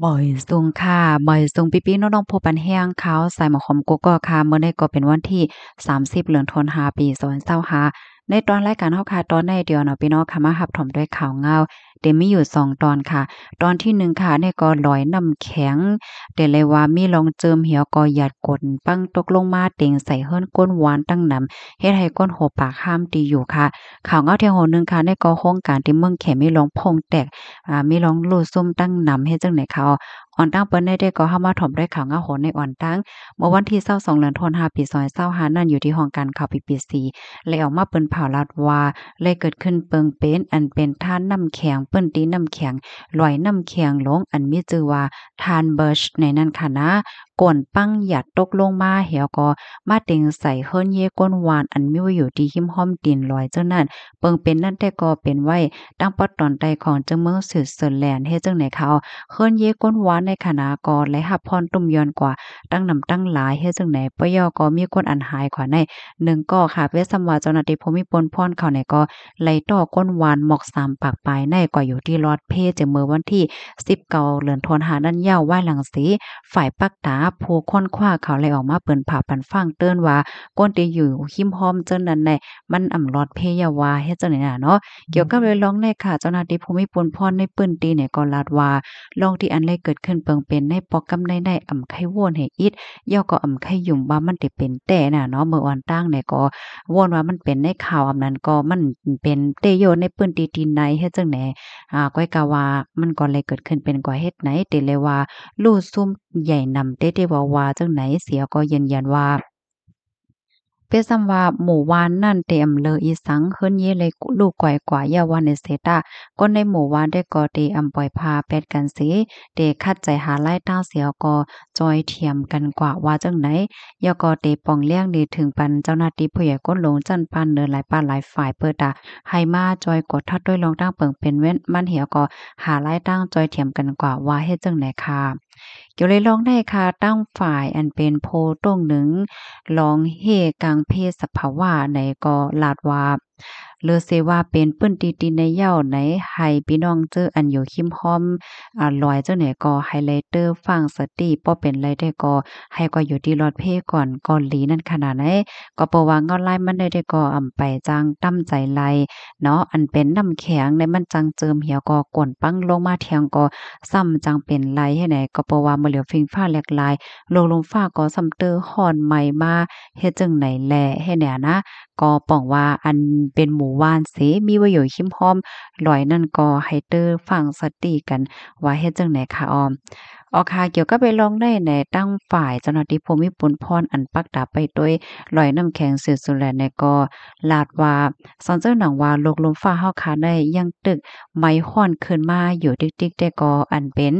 ມາຍສູງຄ່າ ມາຍສູງພີ່ໆນ້ອງໆ ຜູ້ປັນແຮງຂ່າວສາຍໝາກຫອມກຸກກອກຄ່ະ. ມື້ນີ້ກໍເປັນວັນທີສາມສິບ ເດືອນທັນວາ ປີສອງພັນຊາວຫ້າ. ໃນຕອນລາຍການເຮົາຄ່ະ ຕອນໃນດຽວເນາະ ພີ່ນ້ອງຄ່ະ ມາຮັບຊົມດ້ວຍຂ່າວງາວ ເດມີຢູ່ສອງຕອນຄ່ະ. ຕອນທີໜຶ່ງຄ່ະ ນີ້ກໍລອຍນ້ຳແຂງ ເດເລີຍວ່າມີລອງເຈີມ ແລ້ວກໍຫຍາດຝົນປັງຕົກລົງມາເຕັງໃສ່ເຮືອນຄົນວານຕັ້ງໜຳ ເຮັດໃຫ້ຄົນໂຫປາກຫ້າມຕີຢູ່ຄ່ະ. ຂ່າວງາວທີຫົກໜຶ່ງຄ່ະ ນີ້ກໍໂຮງການທີ່ເມືອງແຂງມີລອງໂພງແຕກ ອາ ມີລອງຫຼູ້ຊຸ່ມຕັ້ງໜຳ ເຮັດຈັ່ງໃດຄ່ະ. ອອນຕັ້ງເປີດໃນເດກໍເຮົາມາຖົມດ້ວຍຂ່າວງາວໂຫນໃນອອນຕັ້ງ ເມື່ອວັນທີຊາວສອງ ເດືອນທັນວາ ປີສອງພັນຊາວຫ້ານັ້ນ ຢູ່ທີ່ຫ້ອງການຂ່າວ ບີບີຊີ ໄດ້ອອກມາເປີດເຜີຍລາດວ່າ ໄດ້ເກີດຂຶ້ນເປີງເປັນ ອັນເປັນທານນ້ຳແຂງ ເປີ້ນຕີນ້ຳແຂງ ລອຍນ້ຳແຂງຫຼວງ ອັນມີຊື່ວ່າ ທານເບີຊ ໃນນັ້ນຄ່ະນະ ກວນປັງຫຍາດຕົກລົງມາ ແລ້ວກໍມາເຕັງໃສ່ເຮືອນເຢກວນວານ ອັນມີໄວ້ຢູ່ທີ່ຮິມຮ່ອມຕີນລອຍເຈົ້ານັ້ນ. ເປີງເປັນນັ້ນແຕ່ກໍເປັນໄວ້ ທາງປາກຕອນໃຕ້ຂອງເຈົ້າເມືອງສະວິດເຊີແລນ ເຮັດຈັ່ງໃດຄ່ະ. ເຮືອນເຢກວນວານໃນຂະນະກໍໄດ້ຮັບພອນຕຸ້ມຢອນກວ່າຕັ້ງໜຳຕັ້ງຫຼາຍ ເຮັດຈັ່ງໃດ ປະເຍົາກໍມີຄົນອັນຫາຍກວ່າໃນໜຶ່ງກໍຄ່ະ. ເວຊຳວ່າເຈົ້າໜ້າທີ່ຜູ້ມີບົດພອນເຂົາໃນກໍໄລ່ຕໍ່ກວນວານໝອກສາມປາກປາຍໃນ ກວ່າຢູ່ທີ່ລອດເພ ຈາກເມື່ອວັນທີສິບເກົ້າ ເດືອນທັນວານັ້ນ ຍາວໄວ້ຫຼັງເສ ຝ່າຍປັກຕາຜູ້ຄົ້ນຄວ້າເຂົາໄດ້ອອກມາເປີນຜາປັນຟັງເຕືອນວ່າ ຄົນທີ່ຢູ່ຮິມຮ່ອມເຈົ້ານັ້ນແຫຼະ ມັນອຳລອດເພຢາວາ ເຮັດຈັ່ງໃດນະເນາະ. ກ່ຽວກັບເລື່ອງນີ້ຄ່ະ ເຈົ້າໜ້າທີ່ຜູ້ມີບຸນພອນໃນພື້ນທີ່ນີ້ກໍລາດວ່າ ລອງທີ່ອັນໄດ້ເກີດຂຶ້ນເປີງເປັນໃນປອກກຳໄນໃນ ອຳໄຄວອນໃຫ້ອິດ ແລ້ວກໍອຳໄຄຫຍຸ້ມວ່າມັນໄດ້ເປັນແຕ່ນະເນາະ. ເມື່ອອອນຕັ້ງນີ້ກໍວອນວ່າມັນເປັນໃນຂ່າວ ອຳນັ້ນກໍມັນເປັນແຕ່ຢູ່ໃນພື້ນທີ່ທີ່ໃນ ເຮັດຈັ່ງໃດ ອາ ກ້ອຍກະວ່າມັນກໍໄດ້ເກີດຂຶ້ນເປັນກວ່າເຮັດໃນ ແຕ່ເລີຍວ່າ ຫຼູ້ຊຸ່ມໃຫຍ່ນຳເຕເຕວ່າ ວ່າຈັ່ງໃດ ເສຍກໍຢືນຢັນວ່າ ເປັນສ່ຳວ່າໝູ່ບ້ານນັ້ນເຕອຳເລີອີສັງ ເຮືອນເຢເລີຍລູກກວາຍກວ່າ ຢ່າວ່າໃນເສຕາ ຄົນໃນໝູ່ບ້ານເດກໍເຕອຳປ່ອຍພາແປດກັນເສ ເຕຂັດໃຈຫາລາຍຕາງເສຍກໍຈ່ອຍຖຽມກັນກວ່າ ວ່າຈັ່ງໃດ ແລ້ວກໍເຕປ່ອງແລ້ງດີເຖິງປັນເຈົ້າໜ້າທີ່ຜູ້ໃຫຍ່ຄົນລົງຊັ້ນປານເໜືອຫຼາຍປາກຫຼາຍຝ່າຍ ເພື່ອຕາໃຫ້ມາຈ່ອຍກວດທັດດ້ວຍລອງຕັ້ງເປີງເປັນແມ່ນມັນ ແລ້ວກໍຫາລາຍຕາງຈ່ອຍຖຽມກັນກວ່າ ວ່າເຮັດຈັ່ງໃດຄ່ະ. ກ່ຽວເລີຍລອງໄດ້ຄ່ະ ທາງຝ່າຍອັນເປັນໂພຕົງໜຶ່ງ ລອງເຮກາງເພສະພາວະໃນກໍລາດວ່າ ເລີເສວ່າເປັນພື້ນທີ່ທີ່ໃນເຍົາໃນ ໃຫ້ພີ່ນ້ອງເຈີອັນຢູ່ຮິມຮ່ອມ ອາ ລອຍເຈົ້າໃດກໍໃຫ້ໄລ່ເຕີຟັງສະຕິ ບໍ່ເປັນໄລໄດ້ກໍໃຫ້ກໍຢູ່ທີ່ລອດເພກ່ອນກໍດີນັ້ນຂະໜາດໃດ ກໍເພາະວ່າເງົາລາຍມັນໄດ້ໄດ້ກໍອຳໄປຈັ່ງຕຳໃຈໄລເນາະ ອັນເປັນນ້ຳແຂງໃນມັນຈັ່ງເຈີມ ແລ້ວກໍກວນປັງລົງມາທຽງກໍ ຊ້ຳຈັ່ງເປັນໄລເຮັດໃດ ກໍເພາະວ່າມື້ຫຼຽວຟິງຟ້າແຫຼກລາຍ ໂລກລົມຟ້າກໍຊ້ຳເຕີຮ້ອນໄໝ້ມາ ເຮັດຈັ່ງໃດແລເຮັດໃດຫັ້ນນະ ກໍປ່ອງວ່າອັນເປັນໝູ່ບ້ານເສ ມີໄວ້ຢູ່ຮິມຮ່ອມລອຍນັ້ນ ກໍໃຫ້ເຕີຟັງສະຕິກັນວ່າເຮັດຈັ່ງໃດຄະອອມ. ອອກຫາກ່ຽວກັບໄອ້ລອງໃນ ໃນທາງຝ່າຍເຈົ້າໜ້າທີ່ຜູ້ມີບຸນພອນ ອັນປັກຕາໄປໂຕຍລອຍນ້ຳແຂງສະວິດເຊີແລນໃນ ກໍລາດວ່າ ສອນເຈົ້າໜັງວ່າ ໂລກລົມຟ້າເຮົາຄາໄດ້ຍັງຕຶກໄໝ້ຮ້ອນຂຶ້ນມາຢູ່ຕິກໆ ແຕ່ກໍອັນເປັນ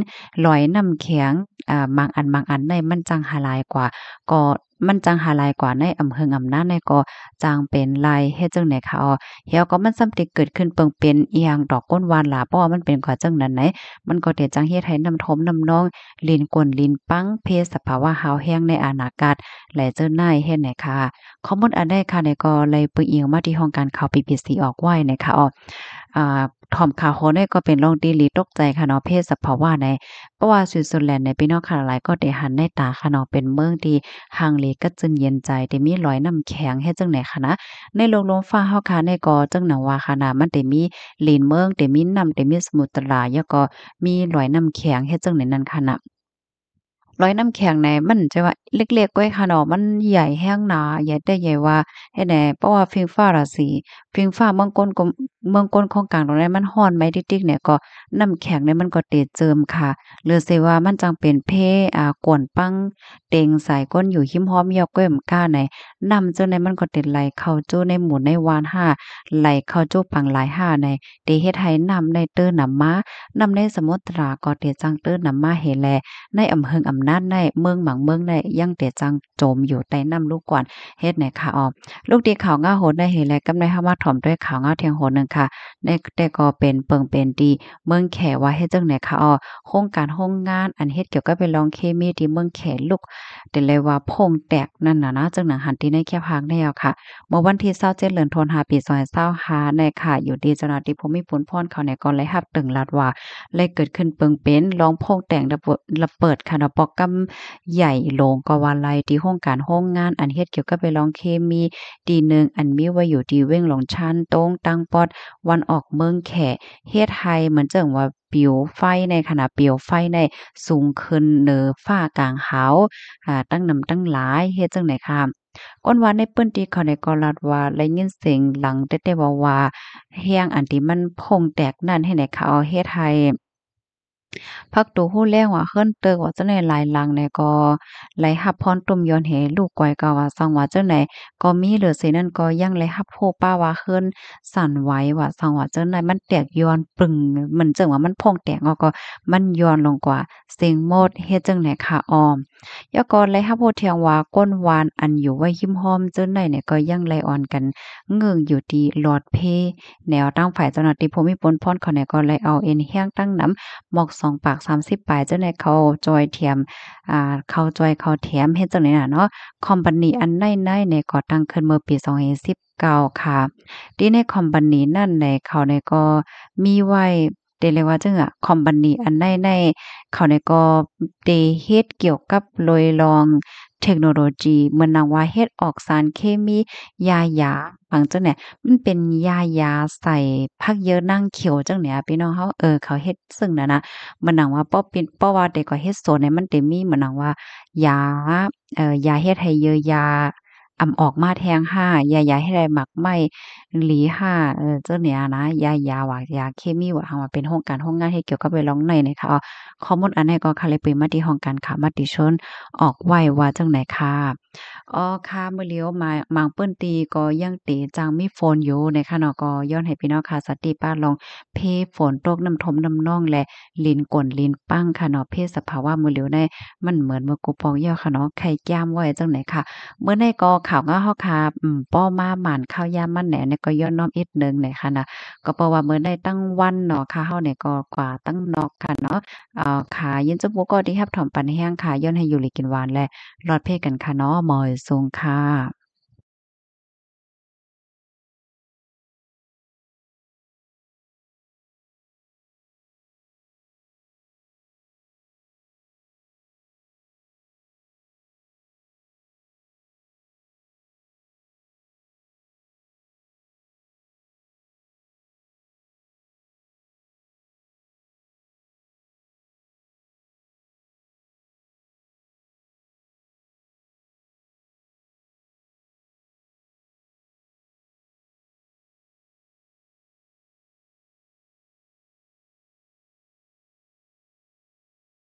ລອຍນ້ຳແຂງ ອາ ບາງອັນບາງອັນໃນມັນຈັ່ງຫາລາຍກວ່າ ກໍມັນຈັ່ງຫາລາຍກວ່າໃນອຳເຮີງອຳນານໃນ ກໍຈັ່ງເປັນລາຍເຮັດຈັ່ງໃດຄະອໍ ແລ້ວກໍມັນຊ້ຳຕິເກີດຂຶ້ນເປີງເປັນອີ່ຫຍັງດອກກົ້ນວານລະ ເພາະວ່າມັນເປັນກວ່າຈັ່ງນັ້ນໃນ ມັນກໍເດຈັ່ງເຮັດໃຫ້ນ້ຳທົມນ້ຳນອງ ລິນກວນລິນປັງ ເພສະພາວະຮາວແຮງໃນອະນາກາດ ແລະ ເຈີນາຍເຮັດໃດຄະ ຂໍ້ມູນອັນໃດຄະໃນກໍໄດ້ປຶງອີງມາທີ່ຫ້ອງການຂ່າວ ບີບີຊີ ອອກໄວ້ໃນຄະອໍ ອາ ຖອມຂ່າວໂຫໃນກໍເປັນເລື່ອງທີ່ລີຕົກໃຈຄະເນາະ ເພສະພາວະໃນ ເພາະວ່າສະວິດເຊີແລນໃນ ພີ່ນ້ອງຄະຫຼາຍໆກໍໄດ້ຫັນໃນຕາຄະເນາະ ເປັນເມືອງທີ່ຮັ່ງລີກະຈືນເຢັນໃຈ ໄດ້ມີລອຍນ້ຳແຂງເຮັດຈັ່ງໃດຄະນະ ໃນໂລກລົມຟ້າເຮົາຄະໃນກໍຈັ່ງໜັງວ່າຄະນະ ມັນໄດ້ມີລີນເມືອງ ໄດ້ມີນ້ຳ ໄດ້ມີສະໝຸດຕະຫຼາ ແລ້ວກໍມີລອຍນ້ຳແຂງເຮັດຈັ່ງໃດນັ້ນຄະນະ. ລອຍນ້ຳແຂງໃນມັນຈະວ່າເລັກໆກ້ອຍຄະເນາະ ມັນໃຫຍ່ແຮງໜາ ໃຫຍ່ແຕ່ໃຫຍ່ວ່າເຮັດໃດ ເພາະວ່າຟິງຟ້າລະສີ ຟິງຟ້າເມືອງກົ້ນ ເມືອງກົ້ນຂອງກາງໂຕໃດມັນຮ້ອນໄໝ້ຕິກໆໃນ ກໍນ້ຳແຂງໃນມັນກໍເຕເຈີມຄະ ຫຼືເສວ່າມັນຈັ່ງເປັນເພ ອາ ກວນປັງເຕັງໃສ່ຄົນຢູ່ຮິມຮ່ອມຢອກກ້ວຍໝາກກ້າໃນ ນ້ຳເຈົ້າໃນມັນກໍເຕໄຫຼເຂົ້າຈູໃນໝູ່ໃນວານຫ້າ ໄຫຼເຂົ້າຈູປາງລາຍຫ້າໃນ ເຕເຮັດໃຫ້ນ້ຳໃນເຕີນຳມາ ນ້ຳໃນສະໝຸດຕະຫຼາກໍເຕຈັ່ງເຕີນຳມາເຮແລ ໃນອຳເຮີງອຳນານໃນ ເມືອງບາງເມືອງໃນ ຍັງເຕຈັ່ງຈົມຢູ່ໃຕ້ນ້ຳລູກກວນເຮັດໃນຂາອອກ. ລູກທີ່ຂ່າວງາວໂຫດໃນເຫດແລະກຳໃນເຮົາມາຖອມດ້ວຍຂ່າວງາວທຽງໂຫດໜຶ່ງຄ່ະ ໃນແຕ່ກໍເປັນເປິງເປັນທີ່ເມືອງແຂວ່າເຮັດຈັ່ງໃດຂະອອກ ໂຄງການໂຮງງານອັນເຮັດກ່ຽວກັບເລື່ອງເຄມີທີ່ເມືອງແຂລຸກ ເປັນເລີຍວ່າໂພງແຕກນັ້ນນະນະ ຈັ່ງໜັງຫັນທີ່ໃນແຄບຮາກແລ້ວຄ່ະ. ເມື່ອວັນທີຊາວເຈັດ ເດືອນໂທນ ຫ້າ ປີສອງພັນຊາວຫ້າ ໃນຄ່ະ ຢູ່ທີ່ເຈົ້າໜ້າທີ່ຜູ້ມີບຸນພອນເຂົານີ້ກໍໄດ້ຮັບເຖິງລັດວ່າ ໄດ້ເກີດຂຶ້ນເປິງເປັນລອງໂພງແຕກລະເບີດ ລະເບີດຄ່ະເນາະ ປອກກຳໃຫຍ່ຫຼວງກໍວ່າໄດ້ ທີ່ໂຮງການໂຮງງານອັນເຮັດກ່ຽວກັບເລື່ອງເຄມີທີ່ໜຶ່ງ ອັນມີໄວ້ຢູ່ທີ່ເວັງຫຼວງຊານຕົງ ຕາງປອດວັນອອກເມືອງແຂ ເຮັດໃຫ້ເໝືອນເຊິ່ງວ່າປິວໄຟໃນຂະນະ ປິວໄຟໃນສູງຂຶ້ນເໜືອຟ້າກາງຫາວ ອາ ຕັ້ງນຳຕັ້ງຫຼາຍ ເຮັດຈັ່ງໃດຄ່ະ ຄົນວ່າໃນພື້ນທີ່ເຂົານີ້ກໍລັດວ່າໄດ້ຍິນສຽງດັງແຕ່ແຕ່ວ່າ ວ່າແຮງອັນທີ່ມັນໂພງແຕກນັ້ນ ເຮັດໃຫ້ເຂົາເຮັດໃຫ້ ພັກຕູຮູ້ແລ້ວວ່າເຮືອນຕຶກວ່າຈັ່ງໃດຫຼາຍຫຼັງນີ້ກໍໄດ້ຮັບພອນຕຸ້ມຍ້ອນເຫລູກກວຍກໍວ່າ ຊ່າງວ່າຈັ່ງໃດກໍມີ ຫຼືຊິນັ້ນກໍຍັງໄດ້ຮັບຮູ້ປ້າວ່າເຮືອນສັ່ນໄຫວວ່າ ຊ່າງວ່າຈັ່ງໃດ ມັນແຕກຍ້ອນປຶ້ງ ມັນເຊິ່ງວ່າມັນໂພງແຕກອອກກໍມັນຍ້ອນລົງກວ່າ ເສັງໝົດ ເຮັດຈັ່ງໃດຄ່ະອອມ. ແລ້ວກໍໄດ້ຮັບຮູ້ທ່ຽງວ່າ ກົ້ນວານອັນຢູ່ໄວ້ຮິມຮ່ອມເຈີໃນນີ້ກໍຍັງໄດ້ອ່ອນກັນງຶກຢູ່ທີ່ຫຼອດເພ ແນວທາງຝ່າຍເຈົ້າໜ້າທີ່ຜູ້ມີບຸນພອນເຂົານີ້ກໍໄດ້ເອົາເອັນແຮງຕັ້ງນຳ ມອກສອງປາກສາມສິບປາຍເຈົ້າໃນເຂົ້າຊ່ອຍແຖມ ອາ ເຂົ້າຊ່ອຍເຂົ້າແຖມ ເຮັດຈັ່ງໃດນະເນາະ. ຄອມພານີອັນໃນໃນນີ້ກໍຕັ້ງຂຶ້ນເມື່ອປີສອງພັນສິບເກົ້າຄ່ະ ທີ່ໃນຄອມພານີນັ້ນໃນເຂົານີ້ກໍມີໄວ້ ເດເລວ່າຈັ່ງ ຄອມພານີອັນໃນໃນເຂົານີ້ກໍໄດ້ເຮັດກ່ຽວກັບໂດຍລອງເທັກໂນໂລຈີ ເໝືອນໜັງວ່າເຮັດອອກສານເຄມີ ຢາຢາ ຫຍັງຈັ່ງນີ້ ມັນເປັນຢາຢາໃສ່ຜັກເຢີນາງຂຽວຈັ່ງນີ້ພີ່ນ້ອງເຮົາ ເອີ ເຂົາເຮັດເຊິ່ງນັ້ນນະ ເໝືອນໜັງວ່າ ເພາະເປັນ ເພາະວ່າແຕ່ກໍເຮັດສວນນີ້ ມັນໄດ້ມີເໝືອນໜັງວ່າ ຢາ ເອີ ຢາເຮັດໃຫ້ເຢີຢາ ອຳ ອອກມາແທງຫ້າ ຢາຢາເຮັດໃຫ້ໝາກໄມ້ຫຼີຫ້າ ເອີ ເຈົ້ານີ້ນະ ຢາຢາວ່າ ຢາເຄມີວ່າ ຫາກວ່າເປັນໂຮງການໂຮງງານເຮັດກ່ຽວກັບເລື່ອງໃນນີ້ຄ່ະ. ຂໍ້ມູນອັນໃດກໍຄ່າເລີຍປຸຍມາທີ່ຫ້ອງການຂ່າວມະຕິຊົນອອກໄວ້ວ່າຈັ່ງໃດຄ່ະ. ອໍ ຄ່ະ ມື້ຫຼຽວມາ ບາງພື້ນທີ່ກໍຍັງເຕຈັ່ງມີຝົນຢູ່ນະຄະເນາະ ກໍຍ້ອນໃຫ້ພີ່ນ້ອງຄ່ະ ສະຕິປາດລອງ ເພຝົນຕົກ ນ້ຳຖ້ວມນ້ຳນອງ ແລະ ລິນກົນລິນປັງຄ່ະເນາະ. ເພສະພາວະມື້ຫຼຽວໃນ ມັນເໝືອນມື້ກູປອງຢູ່ຄ່ະເນາະ ໄຄກ້າມໄວ້ຈັ່ງໃດຄ່ະ. ມື້ໃນກໍຂ່າວງາວເຮົາຄ່ະ ອືມ ພໍມາໝານຂ່າວຢາມມັນແດ່ ອັນນີ້ກໍຍ້ອນນ້ອມອີກໜຶ່ງແດ່ຄ່ະນະ ກໍເພາະວ່າມື້ໃນທັງວັນເນາະຄ່ະ ເຮົານີ້ກໍກວາຕັ້ງນອກຄ່ະເນາະ. ເອົາ ຄ່ະ ຍິນດີເຈົ້າຜູ້ກໍທີ່ຮັບຖອມປັນແຮງຄ່ະ ຍ້ອນໃຫ້ຢູ່ດີກິນຫວານ ແລະ ລອດເພກັນຄ່ະເນາະ ໝໍຍສູງຄ່ະ.